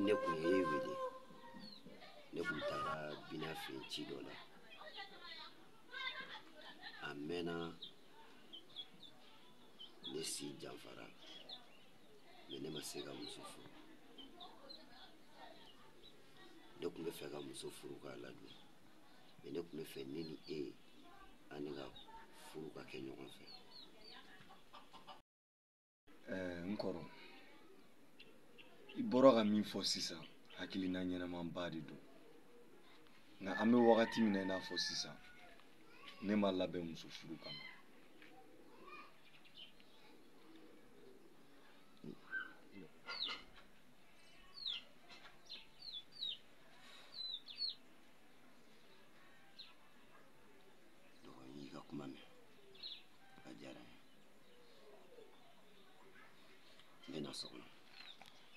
Ne kun ye e wele, ne kun taara Bina fɛ yen ci dɔ la. A mɛnna ne si janfara, mɛ ne ma se ka muso furu. Ne kun bɛ fɛ ka muso furu k'a ladon, mɛ ne kun bɛ fɛ ne ni e an ni ka furu ka kɛ ɲɔgɔn fɛ. N kɔrɔ, i bɔra ka min fɔ sisan, hakilina ɲɛnamaba de don. Nka an bɛ wagati min na i n'a fɔ sisan, ne ma labɛn muso furu kama. Dɔgɔ, n y'i ka kuma mɛn, a diyara n ye. N bɛ na so kɔnɔ.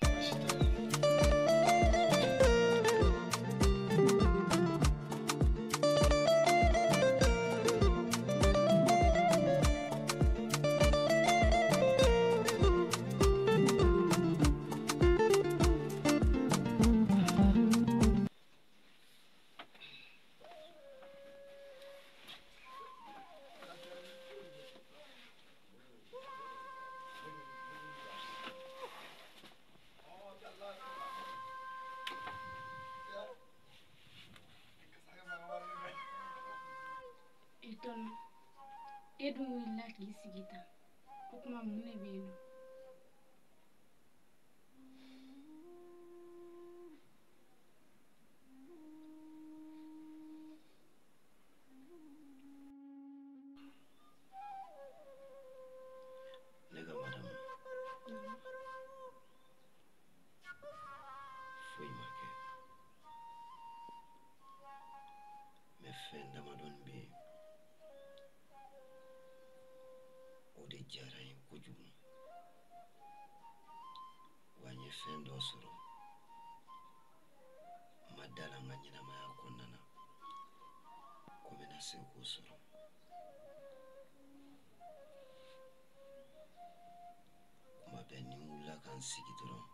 Baasi t'a la. E dun wulila k'i sigi tan, o tuma mun de bɛ yen nɔ? Ne ka madamu, foyi ma kɛ, mɛ fɛn damadɔni bɛ yen, o de diyara n ye kojugu. Wa n ye fɛn dɔ sɔrɔ n ma da la n ka ɲɛnamaya kɔnɔna na ko n bɛna se k'o sɔrɔ. Kuma bɛɛ ni n wulila ka n sigi dɔrɔn,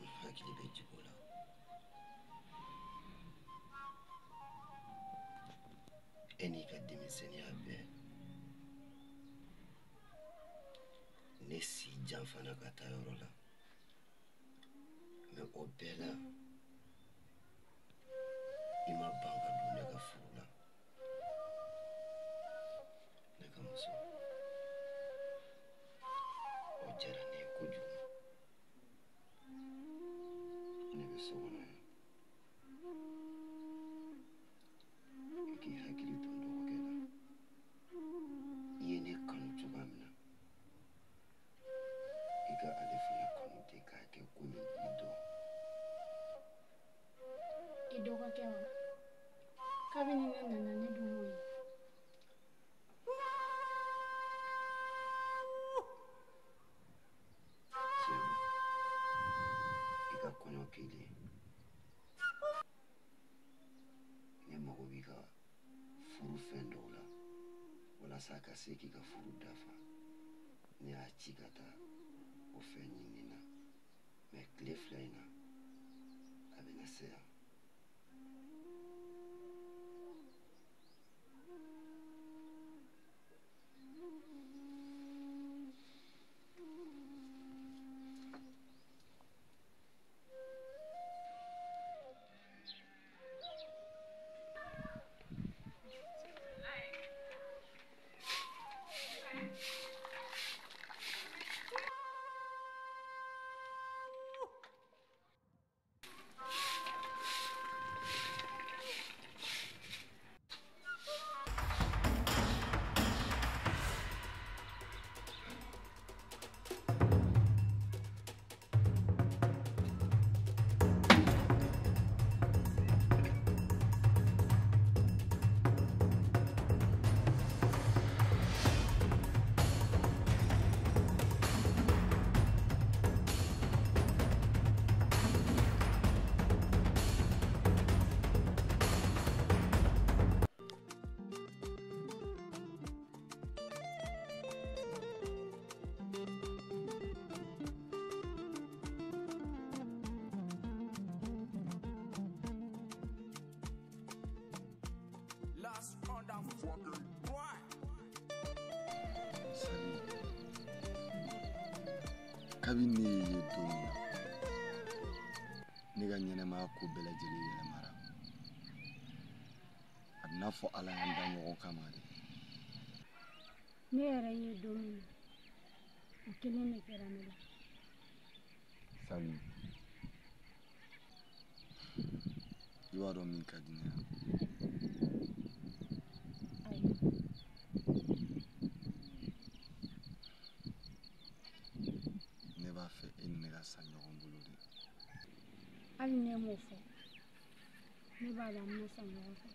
n hakili bɛ jigin o la. E n'i ka denmisɛnninya bɛɛ, ne si janfana ka taa yɔrɔ la, mɛ o bɛɛ la i ma ban ka don ne ka furu la. Ne ka muso, o diyara ne ye kojugu. Ne bɛ so kɔnɔ yan, i k'i hakili to n dɔgɔkɛ la. I ye ne kanu cogoya min na, i ka ale fana kanu ten k'a kɛ komi i dɔn. I dɔgɔkɛ wa? Kabini ne nana, ne dun m'o ye. Tiɲɛ don, i ka kɔɲɔ kɛlen, ne mago b'i ka furu fɛn dɔw la walasa ka se k'i ka furu dafa. Ne y'a ci ka taa o fɛn ɲini na, mɛ tile 2 in na a bɛna se yan. Kabini ne ye don min na, ne ka ɲɛnɛmaya ko bɛɛ lajɛlen yɛlɛmara. A bɛ n'a fɔ Ala y'an da ɲɔgɔn kama de. Ne yɛrɛ ye don min na, o kelen de kɛra ne la. Sami, i b'a dɔn min ka di ne ye. Ayi. Ne b'a fɛ e ni ne ka sa ɲɔgɔn bolo de. Hali ne m'o fɔ, ne b'a dɔn an bɛna sa ɲɔgɔn fɛ.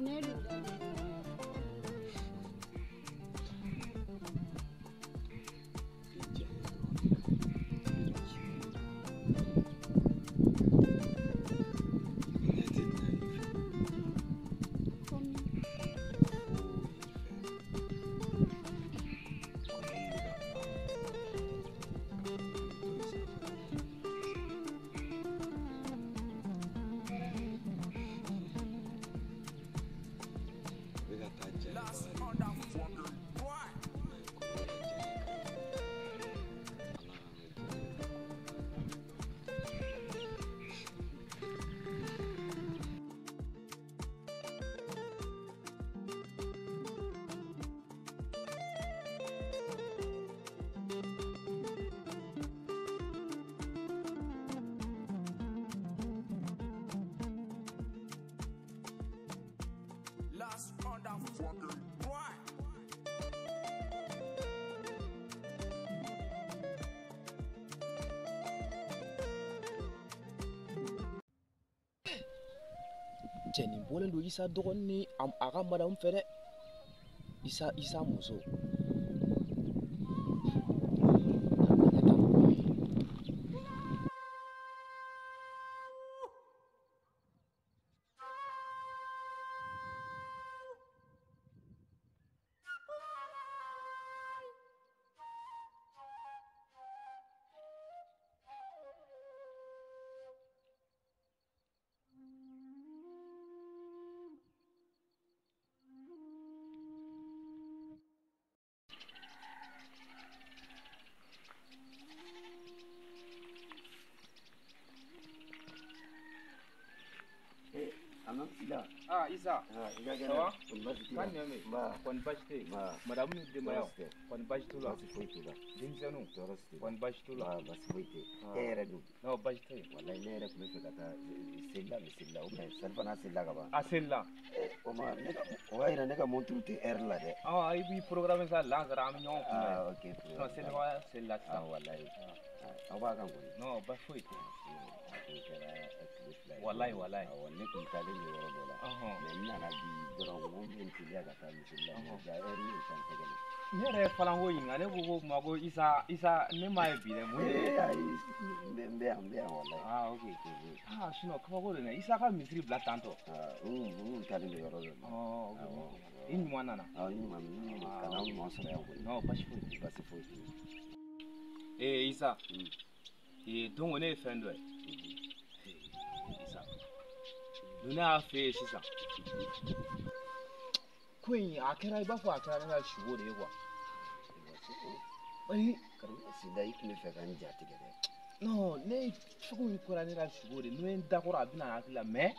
Ne don. Ne tɛ taa yen fɛ. Komi Fo yen fɛ. Kɔnɔ min bɛ ka pan ka to i sanfɛ. A bɛ ka taa ja ye baga de. I m'a ye kɔnɔ bɛ ka ja ye ka Ala k'an kɛ ja ye ka kɔnɔ ta. Cɛ nin bɔlen don Isa dɔgɔnin ni a ka madamu fɛ dɛ. Isa muso. Ah, Isa. Ah, i ka Ça va? kɛnɛ? Baasi t'i la? Kan ɲɛ mɛ? Nba. Kɔni baasi tɛ yen. Nba. Madamu ni denbayaw. Baasi tɛ. Kɔni baasi t'u la. Baasi foyi t'u la. Denmisɛnninw. Tɔɔrɔ si t'u la. Kɔni baasi t'u la. Nba, baasi foyi tɛ yen. Ah. E yɛrɛ dun? Non, baasi tɛ yen. Walayi ne yɛrɛ tun bɛ fɛ ka taa seli la misiri la ou bien selifana selila ka ban. A selila. O ma ne ka o b'a yira ne ka montre tɛ heure la dɛ. Ah, i b'i programme sa lansara an bɛ ɲɔgɔn kunbɛn. Ah, ok. Non, seliba selila Ah, sisan. walayi. Ah, aw b'a kan kɔni. Non, baasi foyi tɛ yen. A kun kɛra tile 2 ye. Walayi, walayi. Awɔ, ne kun taalen don yɔrɔ dɔ la. Ɔhɔn. Mais n nana bi dɔrɔn n ko n bɛ n teliya ka taa misiri la. Ɔhɔn. Ja heure ye san tɛgɛ la. Ne yɛrɛ ye falanko ɲininka, ne ko ko kuma ko Isa ne m'a ye bi dɛ, mun de? Ee, ayi, n bɛ yan, n bɛ yan walayi. Ah, ok. Ah, sinon kabako de dɛ. Isa ka misiri bila tantɔ. Ah, n kun taalen don yɔrɔ dɔ la. Ɔ, ok. Awɔ. I ɲuman nana. Awɔ, n ɲuman n ka na ɲuman sɔrɔ yan kɔni. Non, baasi foyi tɛ yen. Baasi foyi tɛ yen. Ee Isa. Mm. Ee donc ne ye fɛn dɔ ye. Isa. Ne y'a f'e ye sisan. Ko in a kɛra i b'a fɔ a kɛra ne ka sugo de ye quoi. Ayi. Karamɔgɔ Sida, i tun bɛ fɛ ka n ja tigɛ dɛ. Non, ne cogo in kɛra ne ka sugo de ye. N'o ye n dakɔrɔ a bɛ na n hakili la mais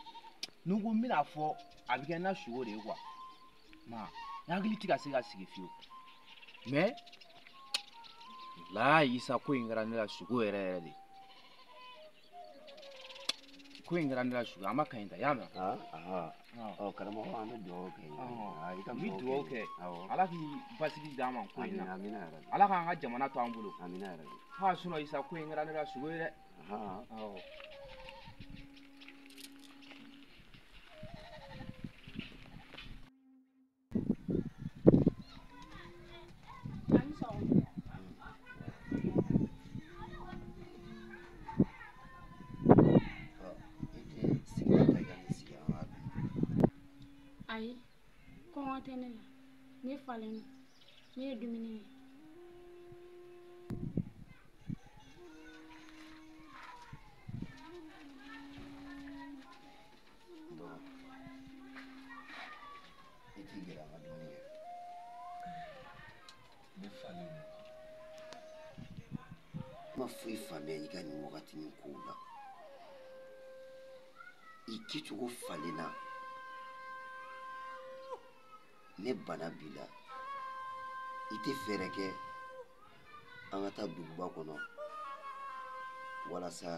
ni n ko n bɛna fɔ a bɛ kɛ n na sugo de ye quoi. Ma n hakili tɛ ka se ka sigi fiyewu. Mais walayi Isa ko in kɛra ne la sugo yɛrɛ yɛrɛ de. Ko in kɛra ne la sugo an ma kaɲi ta i y'a mɛn. Ah, ah. Ah. Ɔ, karamɔgɔ an bɛ dugawu kɛ. Ɔhɔn. Ah, i ka N bɛ dugawu kɛ. Awɔ. Ala k'i basigi d'an ma ko in Amina, na. amina yarabi. Ala k'an ka jamana to an bolo. Amina yarabi. Ha sinon Isa ko in kɛra ne la sugo ye dɛ. Ahan. Awɔ. tɛ ne la. Ne falen don. Ne ye dumuni kɛ. Dɔgɔ, i t'i gɛrɛ an ka dumuni kɛ. Ne falen don. N ma foyi faamuya i ka nin wagati nin kow la. I kɛcogo falenna. Ne bana b'i la. I tɛ fɛɛrɛ kɛ an ka taa duguba kɔnɔ walasa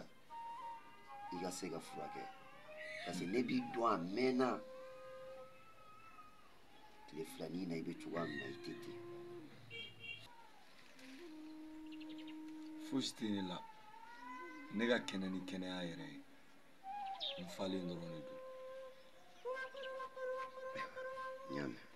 i ka se ka furakɛ. Parce que ne b'i dɔn a mɛnna. Tile filanin na i bɛ cogoya min na i tɛ ten. Fosi tɛ ne la. Ne ka kɛnɛ ni kɛnɛya yɛrɛ ye. N falen dɔrɔn de don. N y'a mɛn.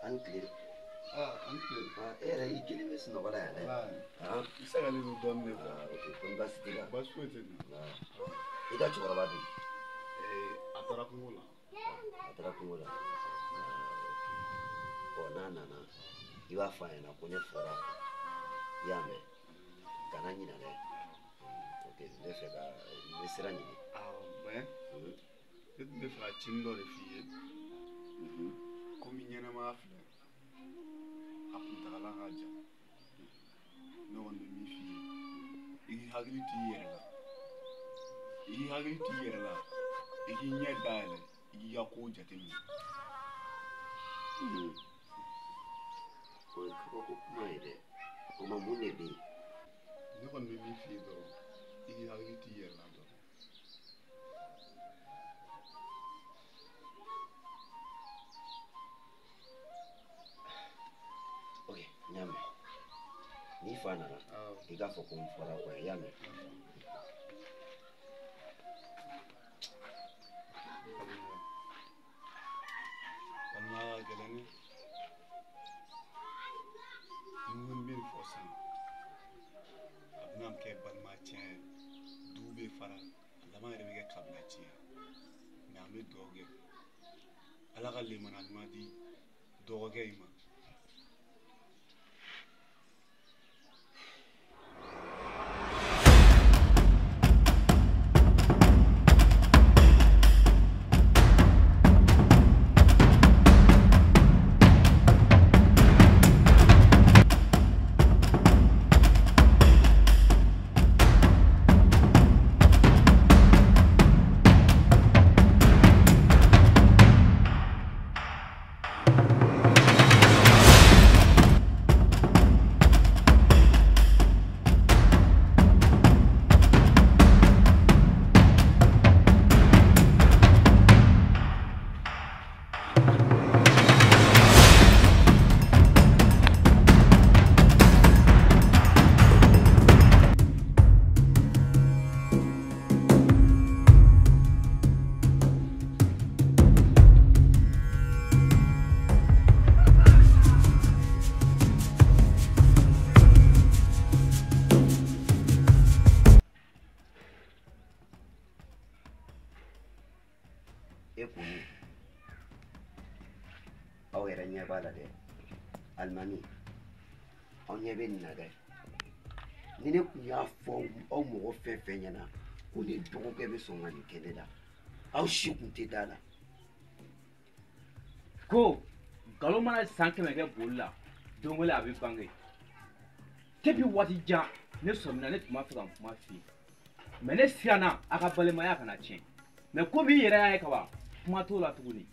An tile. An tile. E yɛrɛ i kelen bɛ sunɔgɔ la yan dɛ. I sɛgɛnnen don dɔɔnin de. Ok, ko baasi t'i la. Baasi foyi tɛ n na. I ka cɛkɔrɔba dun? A taara kungo la. A taara kungo la. Bon, n'a nana i b'a fɔ a ɲɛna ko ne fɔra. I y'a mɛn? Kana ɲinɛ dɛ. Ok, n bɛ fɛ ka n bɛ sira ɲini. Awɔ, mais ne tun bɛ fɛ ka cinin dɔ de f'i ye. Komi ɲɛnɛmaya filɛ, a kuntagala ka jan. Ne kɔni bɛ min f'i ye, i k'i hakili to i yɛrɛ la. I k'i hakili to i yɛrɛ la, i k'i ɲɛ dayɛlɛ, i k'i ka kow jateminɛ. O ye kabako kuma ye dɛ. O ma mun de bɛ yen? Ne kɔni bɛ min f'i ye dɔrɔn, i k'i hakili to i yɛrɛ la dɔrɔn. Ok, n y'a mɛn. N'i fa nana, i k'a fɔ ko n fɔra kɔ, i y'a mɛn? Balimaya ka gɛlɛn dɛ. Ni n ko n bɛ nin fɔ sisan, a bɛna kɛ balima tiɲɛ ye, du bɛ fara, a laban yɛrɛ bɛ kɛ kabila tiɲɛ ye. Mais an bɛ dugawu kɛ Ala ka lemana ɲuman di dɔgɔkɛ in ma. kɔni aw yɛrɛ ɲɛ b'a la dɛ alimami aw ɲɛ bɛ nin na dɛ ni ne tun y'a fɔ aw mɔgɔ fɛn fɛn ɲɛna ko ne dɔgɔkɛ bɛ sɔn ka nin kɛ ne la aw si tun tɛ da la. Ko nkalon mana san 100 kɛ boli la don kelen a bɛ bange depuis waati jan ne sɔmina ne tun b'a fɛ ka n kuma f'i ye mais ne siranna a ka balimaya kana tiɲɛ mais komi i yɛrɛ y'a ye kaban kuma t'o la tuguni.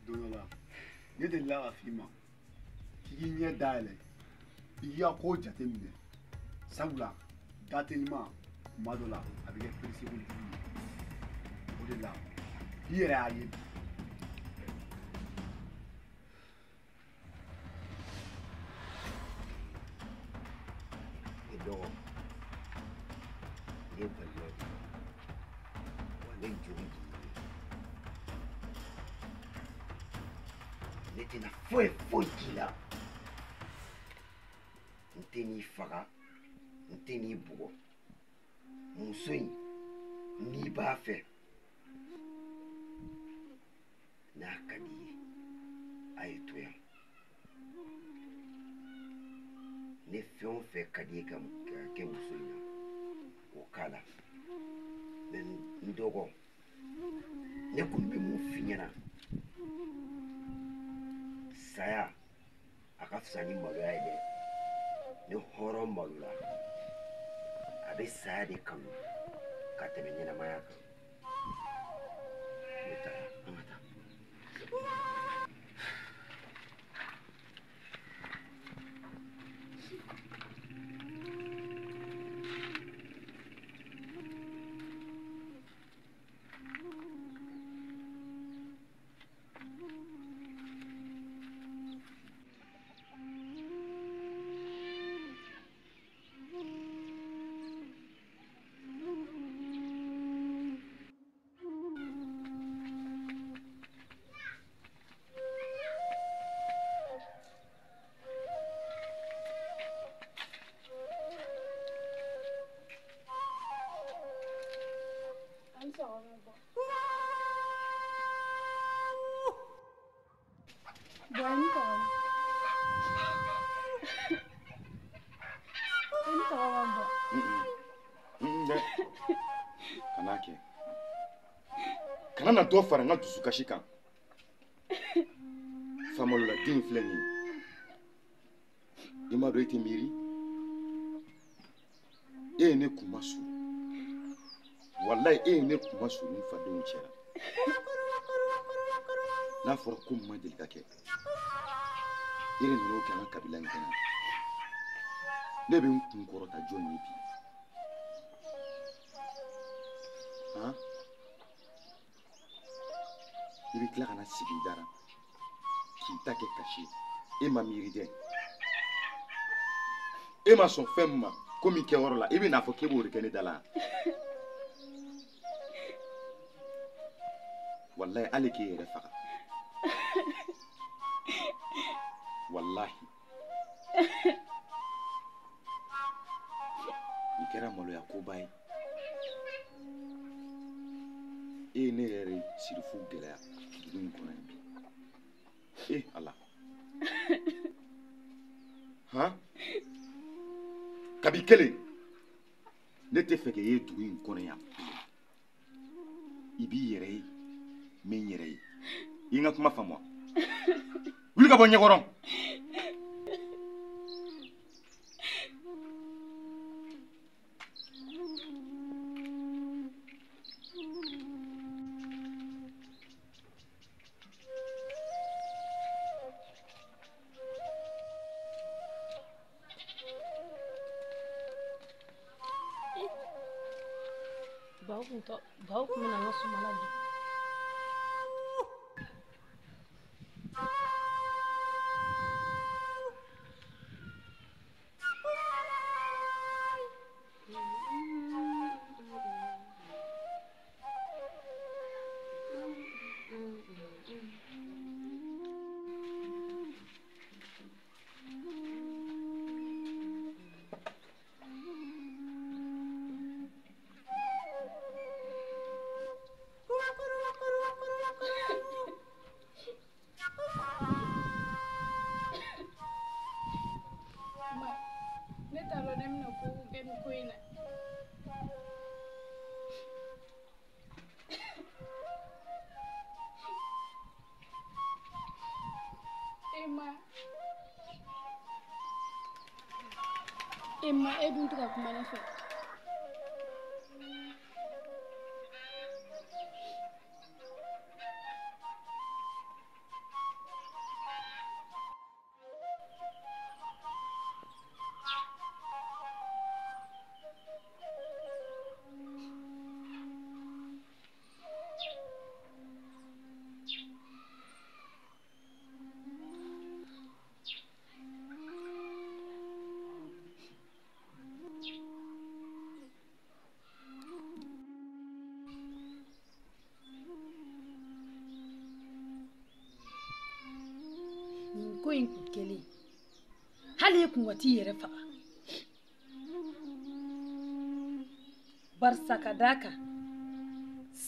Don dɔ la ne delila ka f'i ma k'i k'i ɲɛ dayɛlɛ i k'i ka ko jateminɛ sabula datelima kuma dɔ la a bɛ kɛ perese kojugu ye o de la i yɛrɛ y'a ye bi. Ne dɔgɔ ne balima de wa ne joli de ye ne tɛna foyi foyi k'i la n tɛ n'i faga n tɛ n'i bugɔ muso in n'i b'a fɛ n'a ka di i ye a ye to yan ne fɛn o fɛn ka di i ye ka kɛ muso in na o k'a la mais n dɔgɔ ne kɔni bɛ mun f'i ɲɛna saya a ka fisa ni maloya ye dɛ ni hɔrɔn malola a bɛ saya de kanu ka tɛmɛ ɲɛnamaya kan ne taara an ka taa. Kana na dɔ fara n ka dusukasi kan famaloladen filɛ nin ye i m'a dɔn e tɛ miiri e ye ne kunma surun walayi e ye ne kunma surun n fadenw cɛ la n'a fɔra ko min ma deli ka kɛ e de nana o kɛ an ka kabila in kɔnɔ ne bɛ n kun kɔrɔta jɔn ye bi han i bɛ tila ka na sigi i da la k'i ta kɛ kasi ye e ma miiri dɛ e ma sɔn fɛn min ma ko min kɛyɔrɔ la i bɛ n'a fɔ k'e b'o de kɛ ne da la walayi hali k'e yɛrɛ faga walahi nin kɛra maloya koba ye e ye ne yɛrɛ sirifu gɛlɛya dugu in kɔnɔ yan bi e ala han kabi kelen ne tɛ fɛ k'e ye dugu in kɔnɔ yan i b'i yɛrɛ ye n bɛ n yɛrɛ ye i ye n ka kuma faamu wa wuli ka bɔ n ɲɛkɔrɔ. Baw kun bɛna n ka sumala dun. E ma e dun tɛ ka kuma ne fɛ. Nin ko in kun kɛlen hali e kun ka t'i yɛrɛ faga barisa ka d'a kan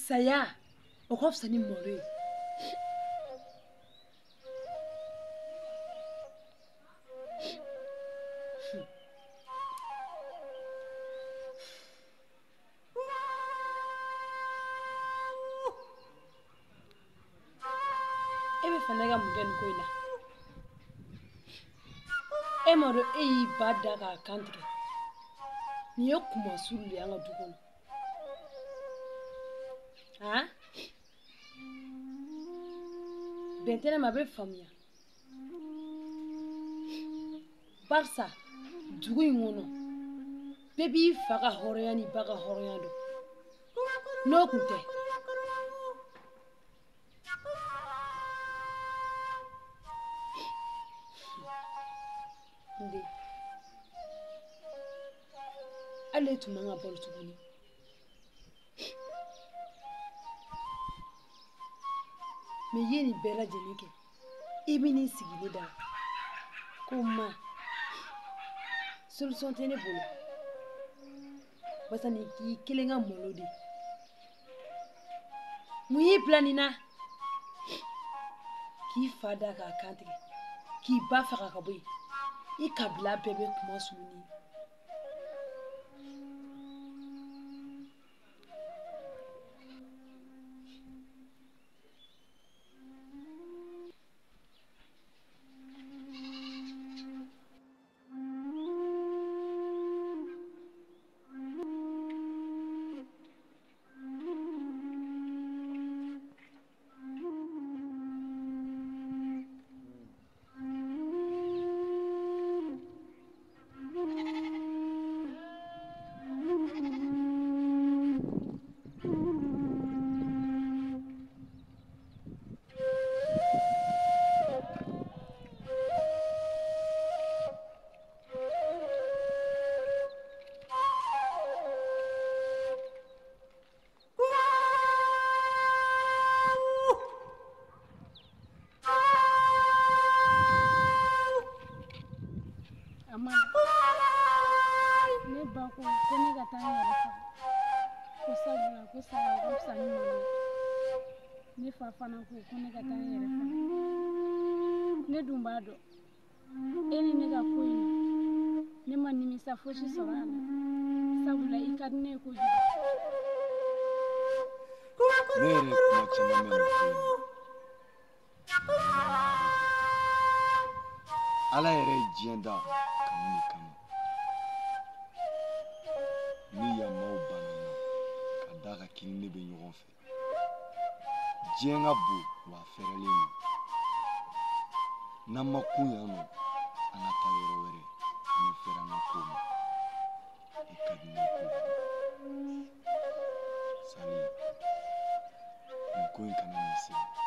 saya o ka fisa ni malo ye. E bɛ fɛ ne ka mun kɛ nin ko in na? E m'a dɔn e y'i ba da k'a kan tigɛ. Nin ye kumasulu de ye an ka du kɔnɔ. Han? Bɛn tɛ ne ma, a bɛ faamuya. Barisa dugu in kɔnɔ bɛɛ b'i fa ka hɔrɔnya n'i ba ka hɔrɔnya dɔn. N'o kun tɛ, n den, hali e tun man ka balo tuguni. Mɛ i ye nin bɛɛ lajɛlen kɛ, i bɛ n'i sigi ne da ko ma solution tɛ ne bolo barisa nin k'i kelen ka malo de ye. Mun y'i bila nin na? K'i fa da k'a kan tigɛ, k'i ba faga ka bɔ yen, i kabila bɛɛ bɛ kuma surun. Ne ba ko ko ne ka taa n yɛrɛ faga ko sabula ko saya o ka fisa ni malo ye. Ne fa fana ko ko ne ka taa n yɛrɛ faga. Ne dun b'a dɔn e ni ne ka ko in na ne ma nimisa fosi sɔrɔ a la sabula i ka di ne ye kojugu. Ne yɛrɛ ye kuma caman mɛn nin ko in na. Ala yɛrɛ ye diɲɛ da kanu de kama. Ni yan maaw banna n na ka d'a kan k'i ni ne bɛ ɲɔgɔn fɛ. Diɲɛ ka bon wa a fɛrɛlen don. N'an ma kun yan nɔ, an ka taa yɔrɔ wɛrɛ, an bɛ fɛrɛ an ka kow ma. I ka di ne ye kojugu. Sali, nin ko in kana nin segin.